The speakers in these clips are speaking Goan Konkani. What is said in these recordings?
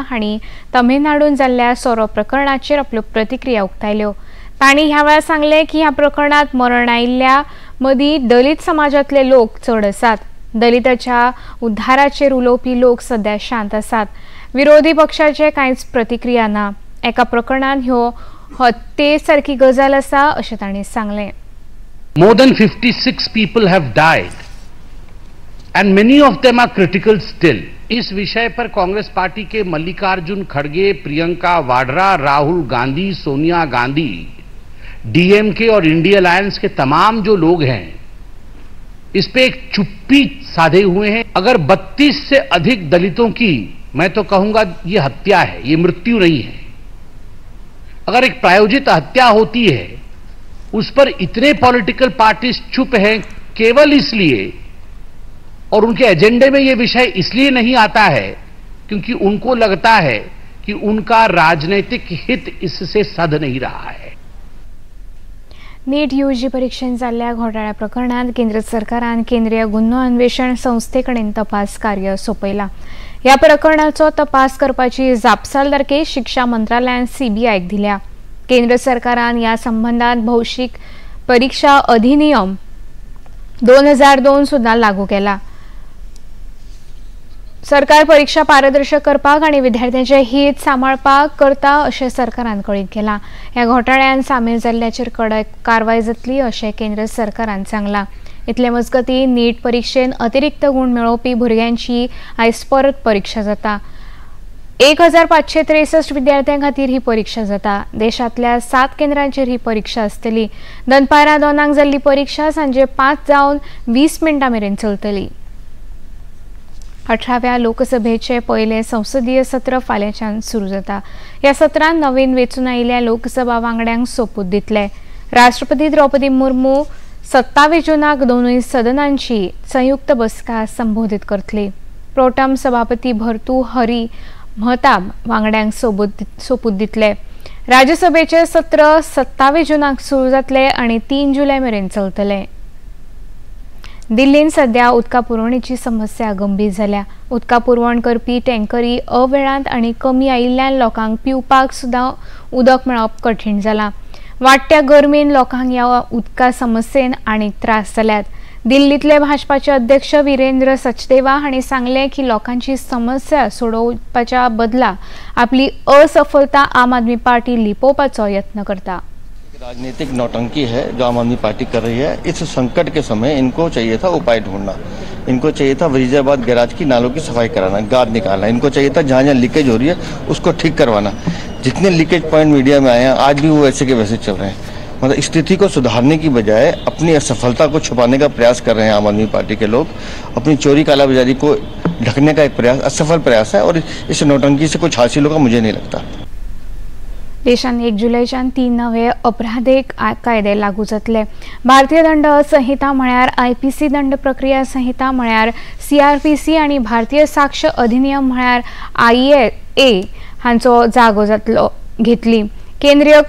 हांणी तमिळनाडून जाल्ल्या सोरो प्रकरणाचेर आपल्यो प्रतिक्रिया उक्तायल्यो. तांणी ह्या वेळार सांगलें की ह्या प्रकरणांत मरण आयिल्ल्या मदीं दलित समाजांतले लोक चड आसात. दलिताच्या उद्धाराचेर उलोवपी लोक सध्या शांत आसात. विरोधी पक्षाचे कांयच प्रतिक्रिया ना. एका प्रकरणांत ह्यो हत्ये सारकी गजाल आसा अशें तांणी सांगलें. More than 56 people have died and many of them are critical still. इस विषय पर कांग्रेस पार्टी के मल्लिकार्जुन खड़गे, प्रियंका वाड्रा, राहुल गांधी, सोनिया गांधी, डीएमके और इंडिया अलायंस के तमाम जो लोग हैं इस पे एक चुप्पी साधे हुए हैं। अगर 32 से अधिक दलितों की, मैं तो कहूंगा ये हत्या है, ये मृत्यु नहीं है। अगर एक प्रायोजित हत्या होती है उस पर इतने पॉलिटिकल पार्टीज चुप हैं केवल इसलिए, और उनके एजेंडे में यह विषय इसलिए नहीं आता है क्योंकि उनको लगता है कि उनका राजनीतिक हित इससे सध नहीं रहा है। नीट यूजी परीक्षेत जाल्ल्या घोटाळ्या प्रकरणांत केंद्र सरकारान केंद्रीय गुन्हो अन्वेषण संस्थेकडेन तपास कार्य सोंपयला. ह्या प्रकरणाचो तपास करपाची जापसालदारकी शिक्षा मंत्रालयान सीबीआयक दिल्या. केंद्र सरकारान ह्या संबंदांत भौशीक परीक्षा अधिनियम 2002 सुद्दां लागू केला. सरकार परीक्षा पारदर्शक करपाक आनी विद्यार्थ्यांचे हित सांबाळपाक करता अशें सरकारान कळीत केलां. ह्या घोटाळ्यान सामील जाल्ल्याचेर कडक कारवाय जातली अशें केंद्र सरकारान सांगलां. इतले मजगतीं नीट परिक्षेन अतिरिक्त गूण मेळोवपी भुरग्यांची आयज परत परीक्षा जाता. 1563 विद्यार्थ्यां खातीर ही परीक्षा जाता. देशांतल्या 7 केंद्रांचेर ही परीक्षा आसतली. दनपारां 2 जाल्ली परीक्षा सांजे 5 जावन 20 मिनटां मेरेन चलतली. 18व्या लोकसभेचे पयलें संसदीय सत्र फाल्यांच्यान सुरू जाता. ह्या सत्रांत नवीन वेंचून आयिल्ल्या लोकसभा वांगड्यांक सोपूत दितले. राष्ट्रपती द्रौपदी मुर्मू 27 जूनाक दोनूय सदनांची संयुक्त बसका संबोधीत करतली. प्रोटम सभापती भरतू हरी महताब वांगड्यांक सोपूत दितले. राज्यसभेचे सत्र 27 जूनाक सुरू जातले आनी 3 जुलय मेरेन चलतले. दिल्लीन सध्या उदका पुरवणेची समस्या गंभीर जाल्या. उदका पुरवण करपी टँकरी अवेळांत आनी कमी आयिल्ल्यान लोकांक पिवपाक सुद्दां उदक मेळप कठीण जालां. वाडट्या गरमेन लोकांक ह्या उदका समस्येन आनीक त्रास जाल्यात. दिल्लींतले भाजपाचे अध्यक्ष वीरेंद्र सचदेवा हांणी सांगलें की लोकांची समस्या सोडोवपाच्या बदला आपली असफलता आम आदमी पार्टी लिपोवपाचो यत्न करता. राजनीतिक नौटंकी है जो आम आदमी पार्टी कर रही है। इस संकट के समय इनको चाहिए था उपाय ढूंढना, इनको चाहिए था वजीराबाद गैराज की नालों की सफाई कराना, गाद निकालना, इनको चाहिए था जहाँ जहाँ लीकेज हो रही है उसको ठीक करवाना। जितने लीकेज पॉइंट मीडिया में आए हैं आज भी वो वैसे के वैसे चल रहे हैं। मतलब स्थिति को सुधारने की बजाय अपनी असफलता को छुपाने का प्रयास कर रहे हैं आम आदमी पार्टी के लोग। अपनी चोरी कालाबाजारी को ढकने का एक प्रयास, असफल प्रयास है और इस नौटंकी से कुछ हासिल होगा मुझे नहीं लगता। देशांत 1 जुलयच्यान 3 नवे अपराधीक कायदे लागू जातले. भारतीय दंड संहिता म्हळ्यार आयपीसी, दंड प्रक्रिया संहिता म्हळ्यार सीआरपीसी आनी भारतीय साक्ष अधिनियम म्हळ्यार आयए हांचो जागो जातलो घेतली. केंद्रीय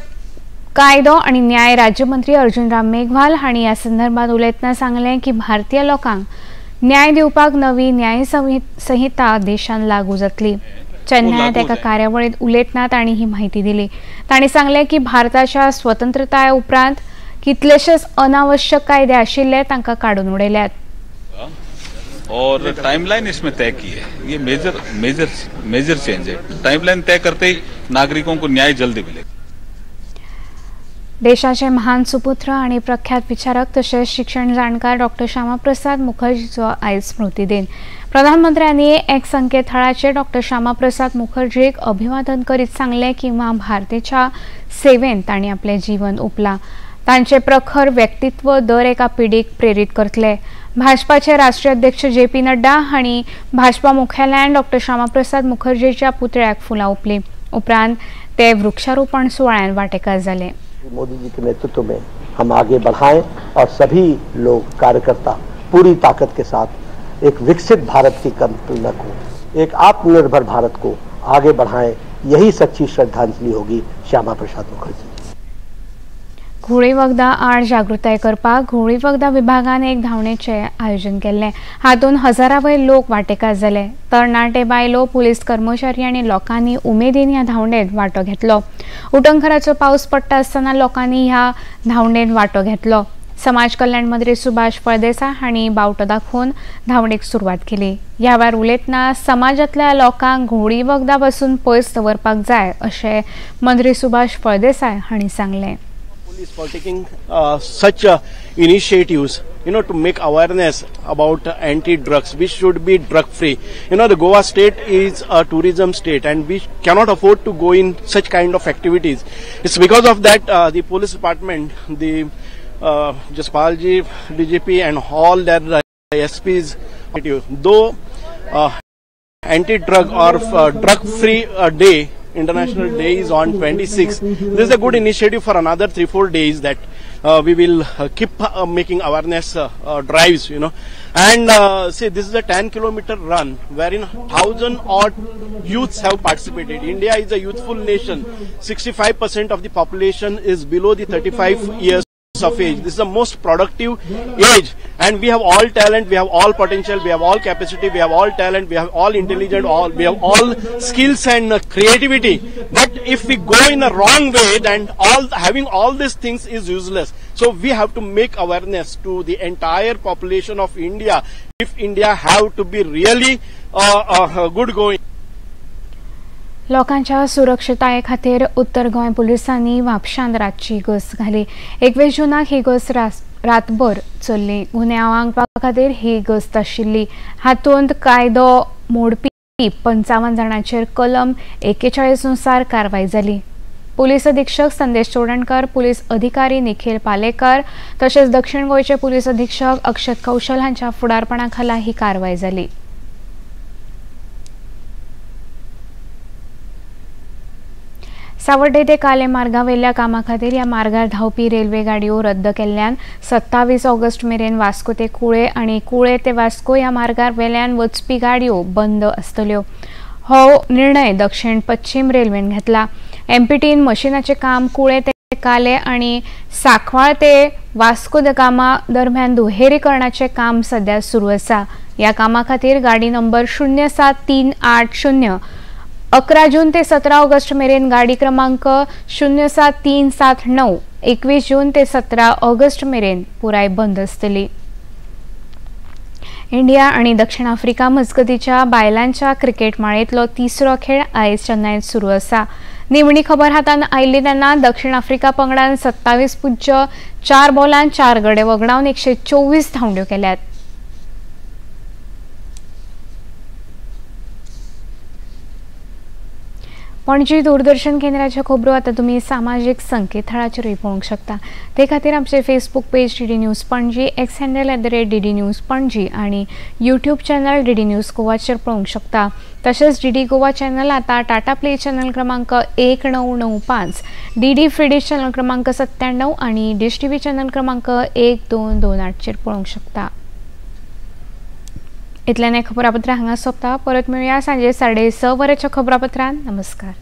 कायदो आनी न्याय राज्यमंत्री अर्जुन राम मेघवाल हांणी ह्या संदर्भात उलयतना सांगलें की भारतीय लोकांक न्याय दिवपाक नवी न्याय संहिता देशांत लागू जातली. चेन्नयांत एका कार्यावळींत उलयतना तांणी ही माहिती दिली. तांणी सांगलें की भारताच्या स्वतंत्रताये उपरांत कितलेशेच अनावश्यक कायदे आशिल्ले तांकां काडून उडयल्यात. और टाइमलाइन इसमें तय की है, ये मेजर मेजर मेजर चेंज है। टाइमलाइन तय करते ही नागरिकों को न्याय जल्दी मिलेगा। देशाचे महान सुपुत्र आणि प्रख्यात विचारक तशेंच शिक्षण जाणकार डॉक्टर श्यामाप्रसाद मुखर्जीचो आयज स्मृती दिन। प्रधानमंत्र्यांनी एक संकेतथळाचेर डॉक्टर श्यामाप्रसाद मुखर्जीक अभिवादन करीत सांगलें की मां भारतीच्या सेवेन तांणी आपलें जीवन ओंपलां। तांचे प्रखर व्यक्तित्व दर एका पिढीक प्रेरीत करतले। भाजपाचे राष्ट्रीय अध्यक्ष जे पी नड्डा हांणी भाजपा मुख्यालयान डॉक्टर श्यामाप्रसाद मुखर्जीच्या पुतळ्याक फुलां ओंपलीं। उपरांत ते वृक्षारोपण सुवाळ्यान वांटेकार जाले। मोदी जी के नेतृत्व में हम आगे बढ़ाएं और सभी लोग कार्यकर्ता पूरी ताकत के साथ एक विकसित भारत की कल्पना को, एक आत्मनिर्भर भारत को आगे बढ़ाएं, यही सच्ची श्रद्धांजलि होगी श्यामा प्रसाद मुखर्जी। घुंवळी वखदां आड जागृताय करपाक घुंवळी वखदां विभागान एक धांवणेचें आयोजन केल्लें. हातूंत हजारा वयर लोक वांटेकार जाले. तरणाटे, बायलो, पुलीस कर्मचारी आनी लोकांनी उमेदीन ह्या धांवणेंत वांटो घेतलो. उटंगराचो पावस पडटा आसतना लोकांनी ह्या धांवणेंत वांटो घेतलो. समाज कल्याण मंत्री सुभाष फळदेसाय हांणी बावटो दाखोवन धांवणेक सुरवात केली. ह्या वेळार उलयतना समाजांतल्या लोकांक घुंवळी वखदां पसून पयस दवरपाक जाय अशें मंत्री सुभाष फळदेसाय हांणी सांगलें. Police for taking such initiatives, you know, to make awareness about anti-drugs. We should be drug-free. You know, the Goa state is a tourism state, and we cannot afford to go in such kind of activities. It's because of that the police department, the Jaspal ji, DGP, and all their SPs, though anti-drug or drug-free day, International Day is on 26. This is a good initiative for another 3-4 days that we will keep making awareness drives, you know. And see, this is a 10-kilometer run wherein 1,000 odd youths have participated. India is a youthful nation. 65% of the population is below the 35 years of age. This is the most productive age, and we have all talent, we have all potential, we have all capacity, we have all talent, we have all intelligent, all we have all skills and creativity. But if we go in a wrong way, then all having all these things is useless. So we have to make awareness to the entire population of India. If India have to be really good going. लोकांच्या सुरक्षताये खातीर उत्तर गोंय पुलिसांनी म्हापशांत रातची गस्त घाली. 21 जूनाक ही गस्त रातभर चल्ली. गुन्यांवांक खातीर ही गस्त आशिल्ली. हातूंत कायदो मोडपी 55 जाणांचेर कलम 41 नुसार कारवाय जाली. पुलीस अधीक्षक संदेश चोडणकर, पुलीस अधिकारी निखिल पालेकर तशेंच दक्षिण गोंयचे पुलीस अधीक्षक अक्षत कौशल हांच्या फुडारपणा खाला ही कारवाय जाली. सावड्डे ते काले मार्गावेल्या कामा खातीर ह्या मार्गार धांवपी रेल्वे गाडयो रद्द केल्ल्यान 27 ऑगस्ट मेरेन वास्को ते कुळे आनी कुळे ते वास्को ह्या मार्गार वेल्यान वचपी गाडयो बंद आसतल्यो. हो निर्णय दक्षिण पश्चिम रेल्वेन घेतला. एमपीटीन मशिनाचें काम कुळे ते काले आनी सांकवाळ ते वास्को the Gama दरम्यान दुहेरीकरणाचें काम सध्या सुरू आसा. ह्या कामा खातीर गाडी नंबर 07380 11 जून ते 17 ऑगस्ट मेरेन, गाडी क्रमांक 07379 21 जून ते 17 ऑगस्ट मेरेन पुराय बंद आसतली. इंडिया आनी दक्षिण आफ्रिका मजगतीच्या बायलांच्या क्रिकेट माळेंतलो तिसरो खेळ आयज चेन्नयत सुरू आसा. निमणी खबर हातान आयिल्ली तेन्ना दक्षिण आफ्रिका पंगडान 27.4 बॉलान 4 गडे वगडावन 124 धांवड्यो केल्यात. पणजी दूरदर्शन केंद्राच्यो खबरो आतां तुमी सामाजीक संकेतथळाचेरूय पळोवंक शकता. ते खातीर आमचें Facebook page DD news Panaji, X handle @DD news Panaji आनी यूट्यूब चॅनल डीडी न्यूज गोवाचेर पळोवंक शकता. तशेंच डीडी गोवा चॅनल आतां टाटा प्ले चॅनल क्रमांक 1995, डीडी फ्री डिश चॅनल क्रमांक 97 आनी डिश टीव्ही चॅनल क्रमांक 1228चेर पळोवंक शकता. इतल्यान हें खबरापत्र हांगा सोंपता. परत मेळुया सांजे 6:30 वरांच्या खबरापत्रान. नमस्कार.